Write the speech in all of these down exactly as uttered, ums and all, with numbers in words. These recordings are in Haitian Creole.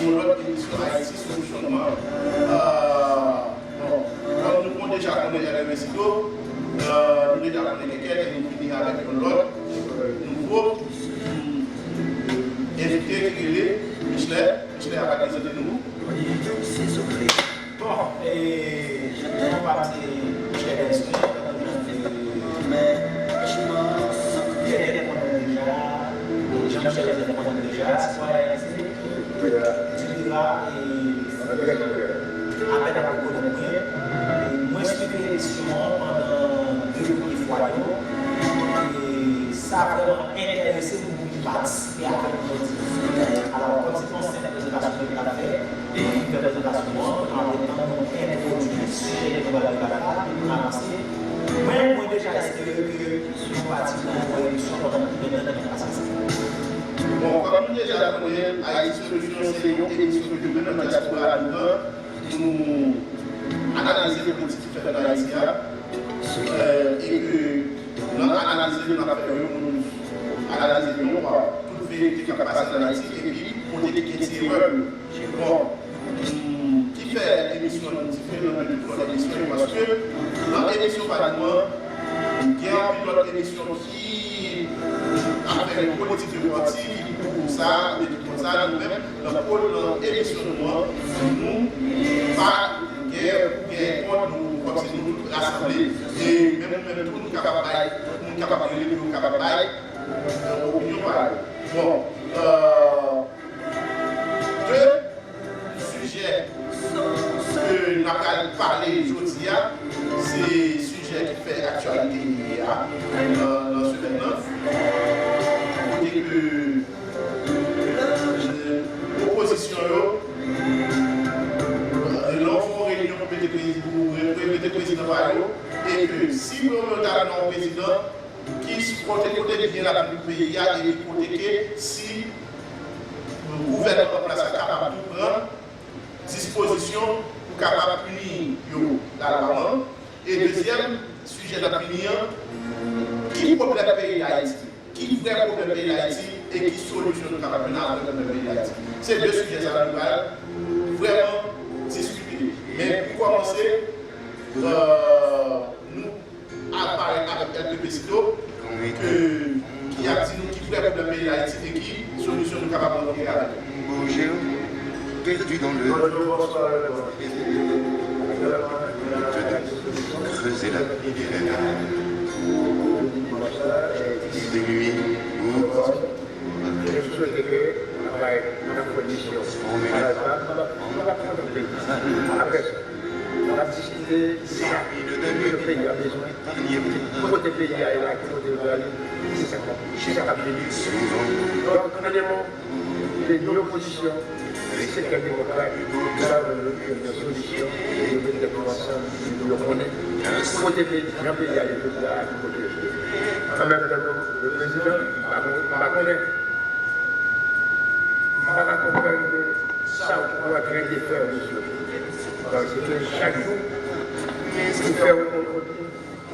Yon lòt emisyon Ayiti sou Mouvman. Euh, bon, kòm nou kon deja konnen Ernest Ito, euh, nou deja konnen kèkè, e nou fini avèk yon lòt, euh, nouvo, mm, envite ki rele Michelet. Michelet ap prezante nou. Bon, e, nou pa se Michelet Ernest, men, franchman, Pierre te konnen deja, Jean Michelet te konnen deja, sitwayen, etsetera, e apèn ap rekonèt mwen. E mwen swiv eleksyon an pandan de premye fwa yo. E sa vrèman enterese m pou m patisipe avèk jodi. Alò, kòm se yon senp prezantasyon ke m ap fè, e m fè prezantasyon an, antantan nou entwodui sijè ke nou pral deba la, epi nou avanse. Mwen, mwen deja espere ke nou pati nan yon eleksyon pandan ki gen nan ki pase sa. Bon, kòm nou deja konnen, Ayiti Solisyon se yon emisyon ke nou menm nan dyaspora a nou pran pou nou analize politik ki fèt ann Ayiti a. Euh, e ke nan analiz ke n ap fè yo, nou analize yo pa tout verite k ap pase ann Ayiti epi pote kèk ti erè yo. Bon, mm, ki fè emisyon an diferan de tout lòt emisyon yo, paske nan emisyon pa nou an, gen anpil lòt emisyon ki ap fè yon politik de pati, ki pou sa, de tout sa, nou menm, nan pwol, nan emisyon nou an, nou pa gen pou gen kont, nou kòmsi nou tout rasanble, e menm nou menm tou, nou kapab bay, nou kapab rele pou nou kapab bay, euh, opinyon pa nou. Bon, euh, de sijè ke n ap pral pale jodi a, se sijè ki fè aktyalite a, nan, nan semèn nan. Kote ke, euh, opozisyon yo, euh, lè w fè yon reyinyon pou mete prezi-, pou re-, remete prezidan pa yo, e ke si yo ta nan yon prezidan, ki kote, kote byen la pou peyi a, e kote ke si gouvènman an plas la kapab tou pran dispozisyon pou kapab pini yo lalwaman. E dezyèm sijè n ap pini an, ki pwoblèm peyi Dayiti? Ki vrè pwoblèm peyi Dayiti e ki solisyon nou kapab jwenn avèk pwoblèm peyi Dayiti? Se de sijè sa a nou pral vrèman diskite. Men pou kòmanse, euh, nou al parèt avèk kèk pezito ke, ki ap di nou ki vrè pwoblèm peyi Dayiti e ki solisyon nou kapab rankontre avèk yo. Bonjour, perdu dans le... Bonjour, bonsoir. Creuser la vie. De nuit, ou... Je souhaite que travail dans la commission à la table, on va prendre le pays. Après ça, on va discuter de ça. Le pays a besoin. Ki kote peyi a ye la, ki kote l prale, se sa k ap, se sa k ap vini. Donk, an de mo, ke ni opozisyon, ni sektè demokrat, sa yo jwenn yon solisyon, e yo mete tèt yo ansanm, pou yo konnen ki kote peyi, jan peyi a ye jodi a, ki kote yo ye. An menm tan tou, le prezidan, m pa kon-, m pa konnen, m pa ka konprann sa ou antrenn de fè, mesye. Paske chak jou, ou fè yon,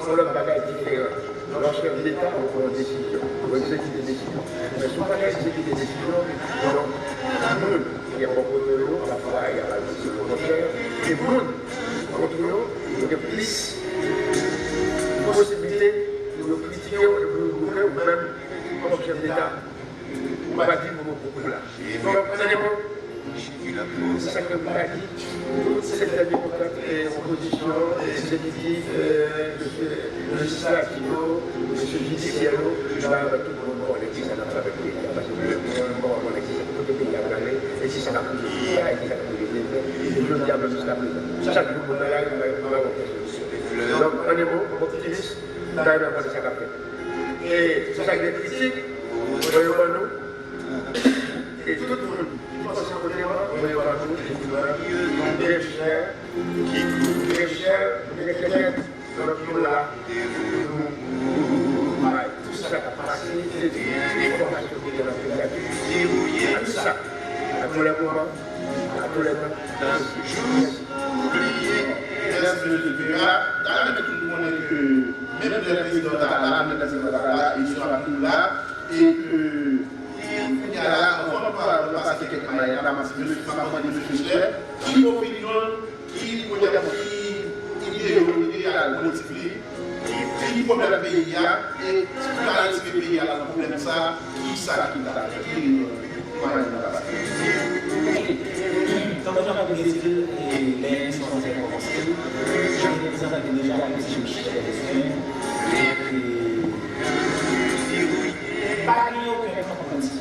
yon lòt bagay diferan. Lè w chèf deta, ou pran yon desizyon, ou egzekite desizyon. Men si w pa ka egzekite desizyon, donk, moun ki gen bò kote w yo, pafwa, y ap aji le kontrè. E moun ki kont ou yo, yo gen plis posiblite pou yo kritike w e pou yo bloke w menm kòm chèf deta. Ou pa di mo pou kou la. Donk, an de mo, se sa ke m ta di, tout sektè demokrat, e opozisyon, e egzekitif, e lejislatif yo, mesye jidisyè yo, m ta renmen tout moun konnen kisa n ap fè avèk peyi a, paske tout moun pa konnen kisa, kote peyi a prale, e kisa k ap rive, e kisa k ap rive demen, e jodi a menm jiska prezan. Chak jou moun nan lari, m pa, m pa wè okenn solisyon. Donk, an de mo, m optimis, m ta renmen konnen sa k ap fèt. E se sa k gen kritik, mwen yo ban nou. E tout moun ki panse kontrèman, mwen yo ban nou, e nou menm, nou gen chè, nou gen chè, nou gen kèkèt, donk nou la, nou bay tout sa k ap pase, e tout enfòmasyon ki gen nan peyi a, tout sa, a tou lè moman, a tou lè tan. Mèsi, mesye Depye a. Talè, tout moun konnen ke menm lè prezidan ta la, menm lè prezidan ta la, emisyon ap toujou la, e ke, e, kounye la, anvan nou pa pase kèk may, la, m ap mande mesye Michel, ki opinyon l, ki pwogram, ki ide, ideal, motif li, ki, ki pwoblèm peyi a, e ki ka retire peyi a nan pwoblèm sa, ki sa ki ta fè, ki mwayen nou ka pase. Tankou jan mwen te di l, e lè emisyon an te kòmanse, mwen te prezante deja mesye Michel Destin, e, e pa gen okenn kanpay politik.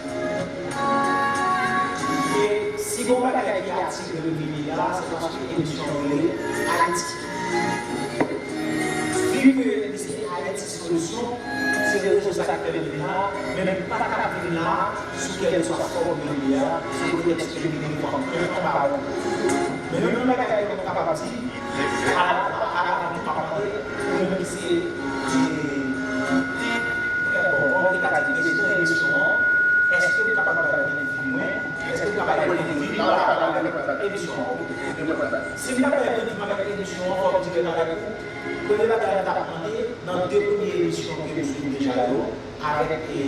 E si gon bagay ki atire m vini la, se paske emisyon an rele Ayiti. Vi ke li se Ayiti Solisyon, se rezon sa k fè m vin la, men m pa t ap vin la sou kèlkeswa fòm yo ye a, sou pretèks ke li vin fè yon kanpay. Men menm yon bagay mwen kapab di, a la, a la, nou kapab mande, ou menm ki se, e, bon, mwen te ka di prezidan emisyon an, èske ou kapab bay rendez-vous mwen? Èske ou kapab bay rendez-vous mwen avèk emisyon an? Si m ta bay rendez-vous avèk emisyon an, fò m di bagay pou premye bagay m t ap mande, nan de premye emisyon ke m swiv deja yo, avèk, e,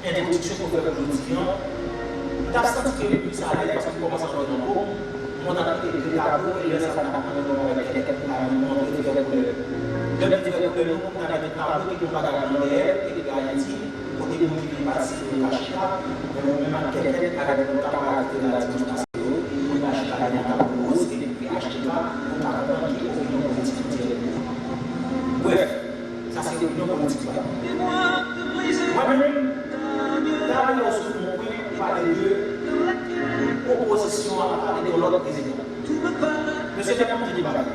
entwodiksyon ke w fè pou jodi an, m t ap santi ke m plis alèz paske m kòmanse antre nan po m. Mwen t ap kite de tablo, e lè sa a m t ap mande mwen avèk kèk moun la, mwen antre de vrè koulè. Lè m di vrè koulè, non, m t ap mete tablo ki gen yon bagay nan dèyè l, ki te gen Ayiti, kote moun ki vin patisipe yo ka chita, mwen menm ak kèk avèk yon kamarad ki te la dimanch pase yo, moun la chita devan tablo woz, ki te achte pa, pou ta konprann ki opinyon politik li te. Brèf, sa se opinyon politik la. Mwen menm, talè w sot nan pwen, ou pale de opozisyon an, pale de yon lòt prezidan. Mesye, fè m di bagay.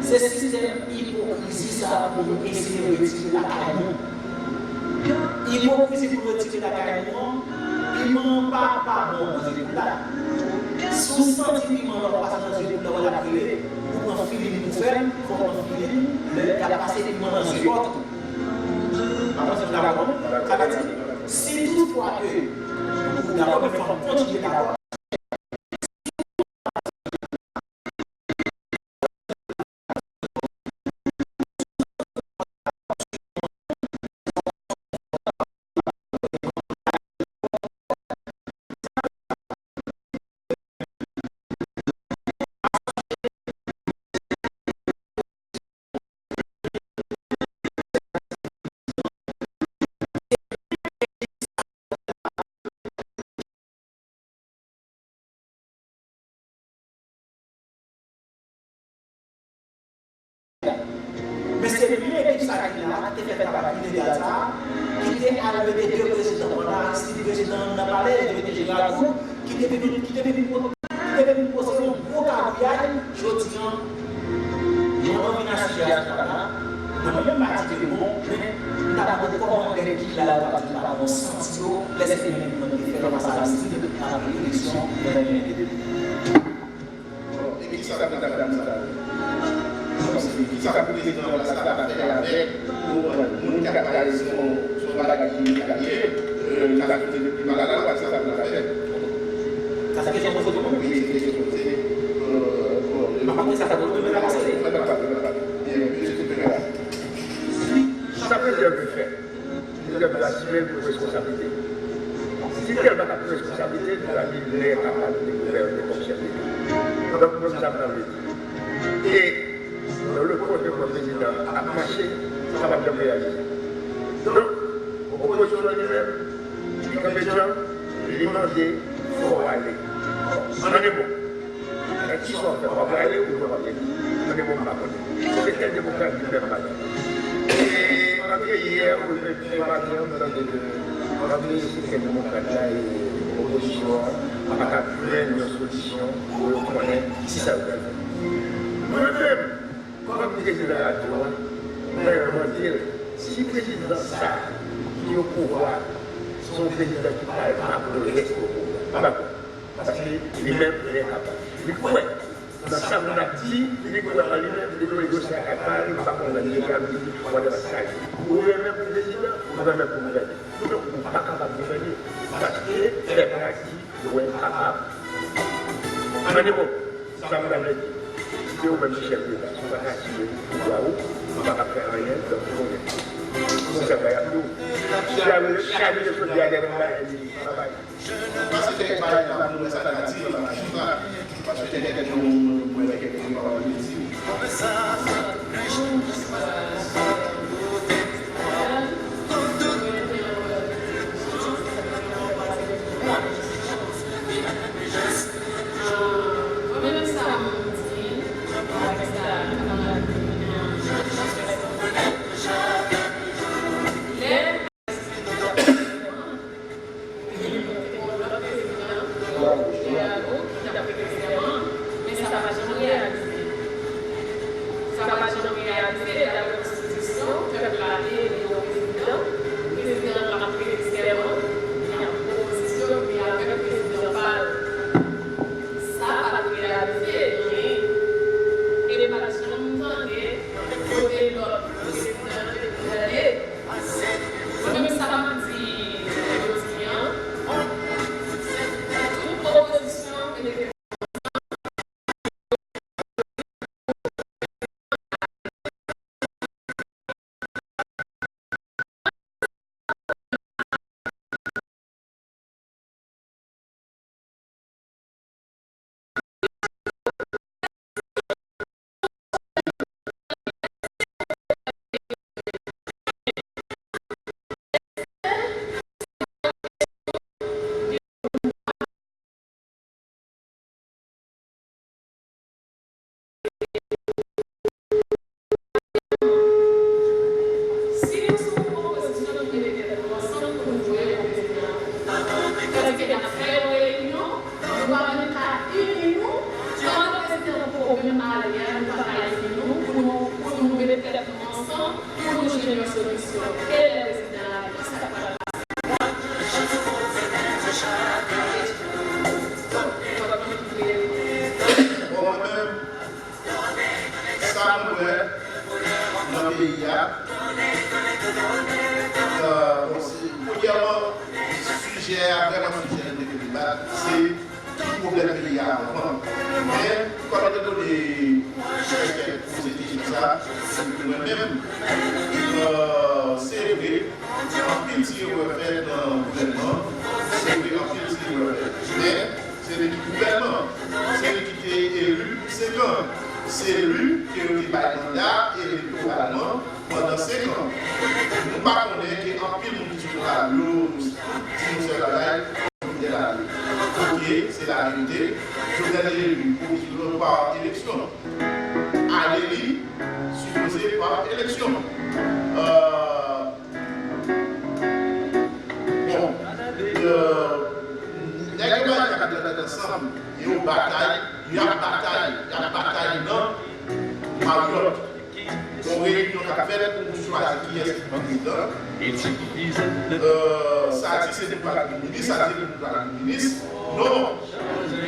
Se sistèm ipokrizi sa a pou nou eseye retire lakay nou. Ipokrizi pou nou retire lakay nou an, piman an pa, pa bon nan zye poul la. Si w santi piman an pase nan zye poul la, w ap rele, ou pran filin pou fè l, fò w pran filin, lè y ap pase piman nan zye pa w tou. Pa panse m dakò, non? Sa vle di, si toutfwa ke ou dakò, men fò n kontinye dakò. Men se menm ekip sa ki la, ki te fè travay ilegal sa, ki te al mete de prezidan, pandan Aristide prezidan nan palè, yo te mete Gerald Roux, ki te vin, ki te vin, ki te vin posede yon gwo kagouyay, jodi an, nou anvi nan sitiyasyon sa la, mwen menm m pa di ke bon, men m ta kontan kòmantè ki la yo pa di pa bon santi yo, lè se menm moun ki fè lòm sa Aristide, apre eleksyon, nan mil ven de. Bon, e kisa pou dam sa yo? Kisa pou prezidan Rasta ta fè avèk moun k ap pale sou, sou bagay ki ilegal ye, sa ki te depi malalal, kisa pou l ta fè? Sa se kesyon poze pou mwen. Wi, se kesyon poze. Bon, m pa konn sa k ap poze, men sa pase. Mwen pa pale, mwen pa pale. Byen, byen, se tou la. Sa prezidan dwe fè? Prezidan dwe asime l pou responsablite. Si l pa ka pran responsablite, l dwe ale lè kapab li gouvène kòm chèf deta. Donk, mwen, sa m ta vle di. E nan le pwojè pou prezidan ap mache, sa p ap janm reyalize. Donk, opozisyon an li menm, li kanpe djanm, li mande, fò w ale. Ann e bon. Kisa w fè? W ap ale oubyen w ap rete? Mande bon, m pa konnen. Sektè demokrat di menm bagay. E antre yè, ou menm jodi maten an, m tande ke antre sektè demokrat la e opozisyon an pa ka jwenn yon solisyon pou yo konnen kisa yo pral fè. Mwen menm, kòm prezidan radyo a, mwen mande l, si prezidan sa ki o pouvwa, se yon prezidan ki pa, pa vle rete o pouvwa. Pa dakò. Paske li menm, li enkapab. Li kwè nan sa moun ap di, li kwè an li menm, li kwè dosye a ka pale, li pa konn lè li egal, li di, whatever sa ye. Ou renmen pou prezidan, ou renmen pou gouvène. Ou menm, ou pa kapab gouvène. Paske pèp la di, ou enkapab. Ann e bon, sa moun ap di, se ou menm ki chèf deta, si w pa ka asime pouvwa ou, ou pa ka fè anyen, donk ou konnen. Konsa, bay ap di w. Chak jou, chak jou, jodi a, gen yon bagay li pa bay. Pase kèk bagay la pou nou wè sa k ap di nan la chita. Paske te gen yon mwen kèk moun pa wè di. Mwen menm sa m di, avèk sa, lè Te gen yon lòt prezidan, Diego, ki t ap prete sèman, men sa pa janm reyalize. Sa pa janm reyalize, dapre konstitisyon, pèp la te eli yon prezidan, prezidan an ap prete sèman, li ap opozisyon, men avèk prezidan pa l. Sa pa t reyalize, men, e pa t janm tande kote lòt prezidan te di, gade, Mwen menm sa m ap di jodi a, tout opozisyon mete Si nou se yon opozisyon ki mete tèt nou ansanm pou nou jwe yon peyi, tandike n ap fè yon reyinyon, nou pa menm ka ini nou, pandan prezidan poko menm ale a, nou pa ka ini nou pou nou, pou nou mete tèt nou ansanm, pou nou jwenn yon solisyon. E lè prezidan ale, kisa k pral pase? Bon, mwen menm, sa mwen wè nan peyi a, euh, bon, se, premyèman, sijè a vrèman sijè de deba, se ki pwoblèm peyi a anvan. Men, kòm etandone kèk poze kesyon sa, mwen menm, euh, se vre, anpil ti erè fèt nan gouvènman, se vre, anpil ti erè fèt. Men, se li ki gouvènman, se li ki te eli pou senk an, se li ke yo te bay manda elektoralman pandan senk an. Nou pa konnen ke anpil moun ki sou tablo, nou di yon sèl bagay, Jovenel ale. Ok, se laverite. Jovenel te eli pou, pa eleksyon. Ale li sipoze pa eleksyon. Euh, bon, euh, nèg yo pa ka mete tèt ansanm, yo batay, y ap batay, y ap batay nan Maryòt. Yon reyinyon k ap fèt pou nou chwazi kiyès ki prezidan. Euh, sa di se pou pral minis, sa di se pou pral minis. Non,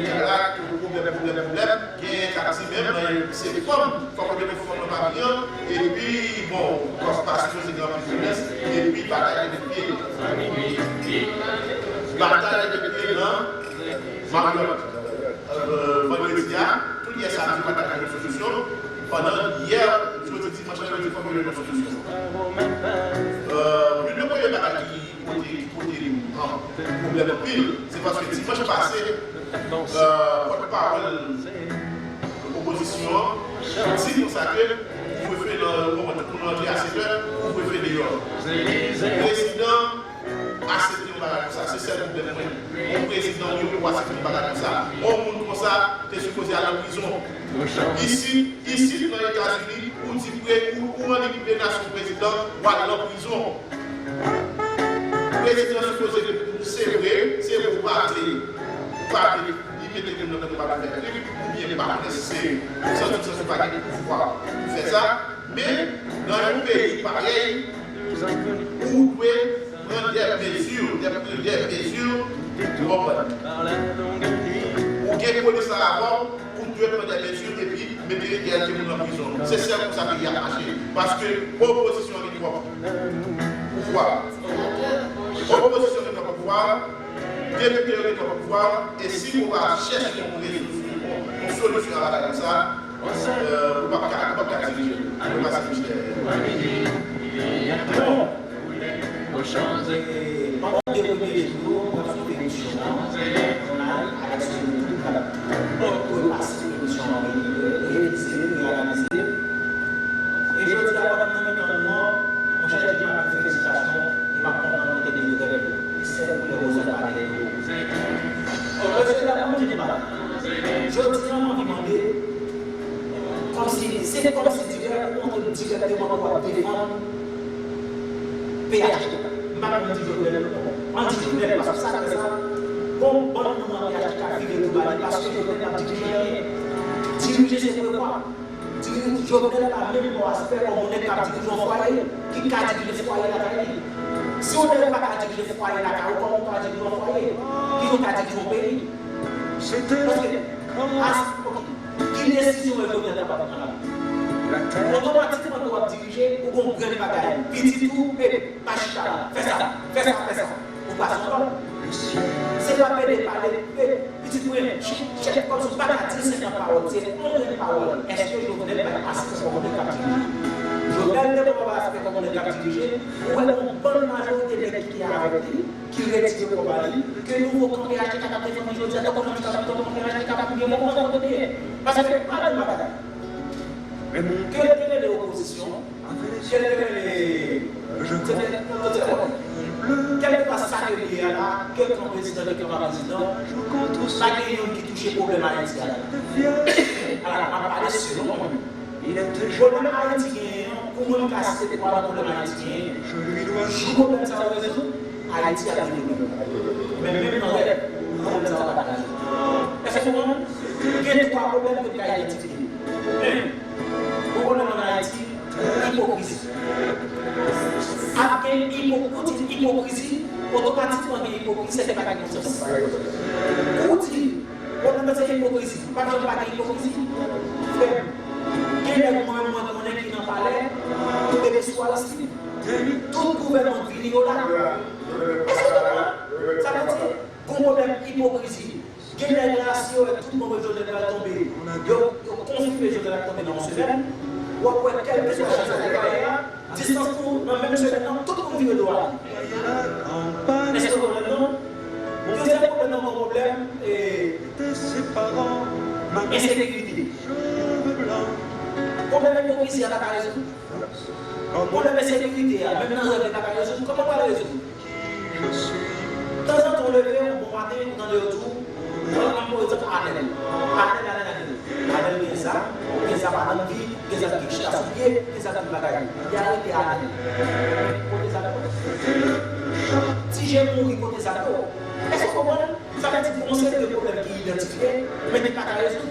gen la pwoblèm, pwoblèm, pwoblèm. Genyen k ap di menm nan se fanm, fòk yo mete fanm nan pami an. Epi, bon, kòm pa sipoze gen anpil minis, epi batay te met pye. Batay te met pye nan Maryòt. Euh, vandredi a, tout yè samdi, batay nan rezo sosyo. Pandan yè, jodi dimanch la, yo di fòk yo jwenn yon solisyon. Euh, youn nan premye bagay ki pote, ki pote, um, pwoblèm anpil, se paske dimanch pase, euh, pòtpawòl opozisyon an di konsa ke kouvrefe nan, bon, tout moun rantre a sèt è, kouvrefe deyò. Prezidan aksepte yon bagay konsa, se sèl pwoblèm mwen. Yon prezidan, wi, ou aksepte yon bagay konsa. Yon moun konsa te sipoze al nan prizon. Isit, isit nan Etazini, ou di pre-, ou, ou annik menas yon prezidan, w al nan prizon. Prezidan sipoze, se vre, se vre ou pa vle, ou pa vle li mete moun nan, nan pa fè krim, oubyen pa prese, santi, santi pa gen pouvwa pou fè sa. Men, nan yon peyi parèy, ou dwe pran de mezi, de, de mezi, ou konprann. Ou gen polis la avè w, ou dwe pran de mezi epi mete de moun nan prizon. Se sèl konsa peyi a mache. Paske opozisyon gen twòp pouvwa. Opozisyon gen twòp pouvwa, depite yo gen twòp pouvwa, e si nou pa chèche yon rezo-, yon, yon solisyon a bagay sa, euh, ou p ap ka, ou p ap ka dirije. Ou pa se mistè. Bon, pandan de premye jou yo, mwen ap swiv emisyon an, jounal, avèk sou YouTube, m ap repase emisyon an, revize, reanalize. E jodi a, pandan m nan mitan nou an, monchè, Jimmy, felisitasyon, e m ap kontan nou te devire. Sèl koulè wòz la pa gen yo. Mesye dam, mwen di nou bagay. Jodi a, mwen anvi mande, kòmsi, se kòmsi dirèk, ou montre dirèkteman ke w ap defann P H T K. M pa menm di Jovenel non. Mwen di Jovenel, paske sa fè sa, gon bann moun nan P H T K vire do ba li, paske Jovenel pa dirije anyen. Dirije se prevwa. Diri-, Jovenel la menm yon aspè kòm yon nèg k ap dirije yon fwaye, ki ka dirije fwaye lakay li. Si yon nèg pa ka dirije fwaye lakay ou, kòman w ka dirije yon fwaye? Ki jan w ka dirije yon peyi? Paske, as, ok, ki desizyon Jovenel ta pral pran la? Otomatikman, lè w ap dirije, ou gon grenn bagay. Pitit ou, e, pa chita la. Fè sa, fè sa, fè sa. Ou pa son lòm. Se pa pede pale, e, pitit mwen, chèf, kòmsi w pa ka di senk pawòl, se yon grenn pawòl. Èske Jovenel bay asistans kòm nèg k ap dirije? Jovenel te bon bay asistans kòm nèg k ap dirije. Ou wè yon bon majorite nèg ki te avèk li, ki retire kò ba li, ke nouvo kan P H T K t ap defann li jodi a, tankou nou ka tankou kan P H T K pa pou gen bon kòm kote ye. Paske pa nan bagay. Ke l te rele opozisyon, ke l te rele, kèlkeswa sa ke l ye a la, ke kan prezidan, ke kan pa prezidan, pa gen youn ki touche pwoblèm Ayiti a la. Ala, m ap pale selon mwen. Pwoblèm Ayiti genyen an, pou mwen m ka site twa nan pwoblèm Ayiti genyen. Jou pwoblèm sa yo rezoud, Ayiti ap devlope. Men menm nan rèv, pwoblèm sa yo pa ka rezoud. Èske w konprann? Gen twa pwoblèm ke m ka idantifye. Yon, pou pwoblèm ann Ayiti, ipokrizi. Ap gen ipo-, ou di ipokrizi, otomatikman gen ipokrizi, se pa gen konsyans. Ou di, pwoblèm nan se ipokrizi. Pa janm pa gen ipokrizi. Frè m, gen nèg mwen, mwen konnen ki nan palè, depi sou Aristide, tout gouvènman k vini yo la. Èske w konprann? Sa vle di, gon pwoblèm ipokrizi. Gen nèg la, si yo wè tout manm Jovenel pral tonbe, yo, yo konfime Jovenel ap tonbe nan yon semèn, w ap wè kèlkeswa jan sa te fè a, distans pou nan menm semèn nan, tout moun vire do a li. Èske w konprann non? Dezyèm pwoblèm nan, yon pwoblèm, e, ensekirite. Pwoblèm ensekirite a pa ka rezoud. Pwoblèm ensekirite a, menm nan rèv li pa ka rezoud, kòman w pral rezoud? Tanzantan w leve, yon bon maten, ou tande yo di w, pran yon egzanp Anèl. Anèl, Anèl, Anèl. Anèl gen zam, gen zam a nan vi, gen zam ki chita sou pye, gen zam ki bagay. Y arete Anèl. Kote zam yo? Ti jèn mouri, kote zam yo? Èske w konprann? Sa vle di gon seri de pwoblèm ki idantifye, men ki pa ka rezoud.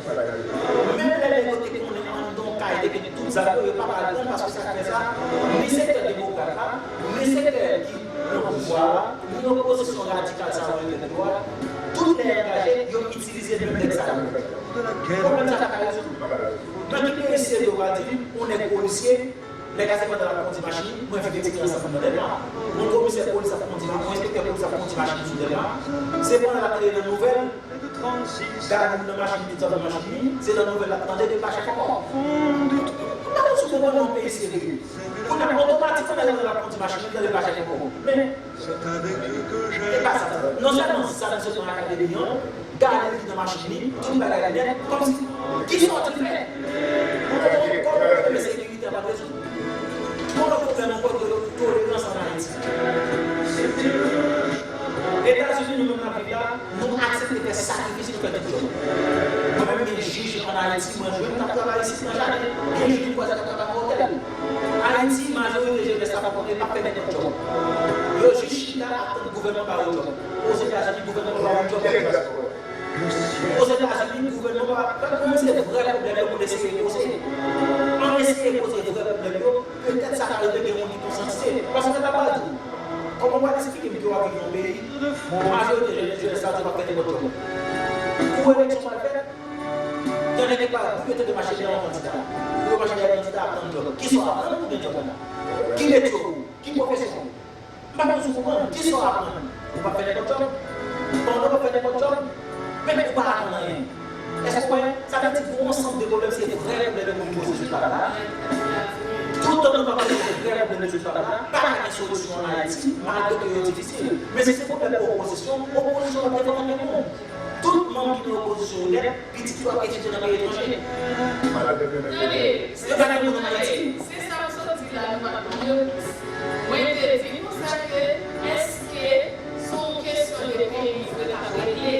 Menm lè nèg yo te konnen anndan yon kay te gen tout zam yo, yo pa pral pran l paske sa k fè sa, ni sektè demokrat la, ni sektè ki nan pouvwa a, ni opozisyon radikal sa yo rele yo a, tout lè angaje, yo itilize menm nèg sa yo. Pwoblèm sa pa ka rezoud. Nan ki peyi serye w pral di yon nèg polisye, nèg la se pandan l ap kondi machin, mwen vin etidye ansanm nan Dèlma. Yon komisè polis ap kondi machin, yon enspektè polis ap kondi machin sou Dèlma. Se pandan l ap tande nan nouvèl, gade moun nan machin, tout sa nan machin li, se nan nouvèl l ap tande de pa chèf ankò. M pa konn si w konprann nan yon peyi serye. Kounye a, otomatikman, lè l ap kondi machin li, l ap tande pa chèf ankò. Men, e pa sa. Non sèlman sa, misye pran akademi an, gade li nan machin li, tout bagay li nèt, kòmsi, kisa w te fè? Kòman, kòman pwoblèm ensekirite a pa rezoud? Gon lòt pwoblèm ankò, tolerans ann Ayiti. Etazini, nou menm n ap viv la, nou aksepte fè sakrifis pou fè tout djòb. Mwen menm, gen jij ann Ayiti, mwen jwenn k ap travay isit nan jaden, gen jij nou kwaze k ap travay nan otèl. Ayiti, majorite jenès la pa konn, pa fè nenpòt djòb. Yo jis chita ap tann gouvènman ba yo djòb. Ozetazini, gouvènman ba yo djòb. Ozetazini, gouvènman pa, pa, pa, se vrè pwoblèm yo pou n eseye poze. Ann eseye poze vrè pwoblèm yo. Petèt sa ka rive gen moun ki konsyantye. Paske sa pa di w. Kòman w pral esplike m ke w ap viv yon peyi, majorite jenès la di w ap fè nenpòt djòb? Kou eleksyon pral fèt, gen nèg ki pral gwoup yo tande mache dèyè yon kandida. Pou yo mache dèyè kandida ap tann djòb. Kisa w aprann pou gen djòb la? Ki metye w? Ki pwofesyon w? M pa konn si w konprann. Kisa w aprann? Ou p ap fè nenpòt djòb? Pandan w p ap fè nenpòt djòb, men ou pa aprann anyen. Èske w wè? Sa vle di gon ansanm de pwoblèm, se vrè pwoblèm yo pou nou poze sou tab la. Tout Toutotan nou pa poze vrè pwoblèm sosyal la, pa ka gen solisyon ann Ayiti, malgre ke yo difisil. Men si se pwoblèm opozisyon, opozisyon ap defann yon moun. Tout manm ki nan opozisyon yo nèt, pitit yo ap etidye nan peyi etranje. Tande, se sa nou ann Ayiti. Se sa w sot di la, nou pa t konn repons. Mwen te di konsa ke, èske se yon kesyon de peyi yo t ap regle?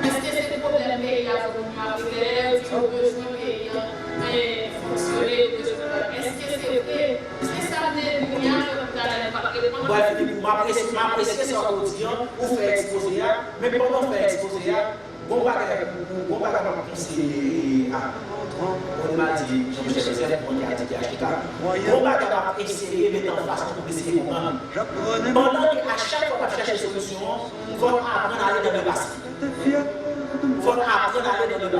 Èske se pwoblèm peyi a pou moun ap regle? Lè yo di yo bezwen peyi an, men fonksyone, yo bezwen travay. Èske se vre? Se sa m te di, kounye a, fè m talè, nou pa t reponn. Bon, Filipo, m apresye, m apresye sa w di an, ou fè ekspoze a, men pandan w fè ekspoze a, gon bagay, gon bagay m ap konseye a, Rodrigue Jean-Michel Joseph, mwen ki a di ki a chita. Gon bagay m ap eseye mete anfas nou pou eseye konprann. Pandan ke a chak fwa n ap chèche solisyon an, fò n aprann ale nan lepase. Fò n aprann ale nan lepase.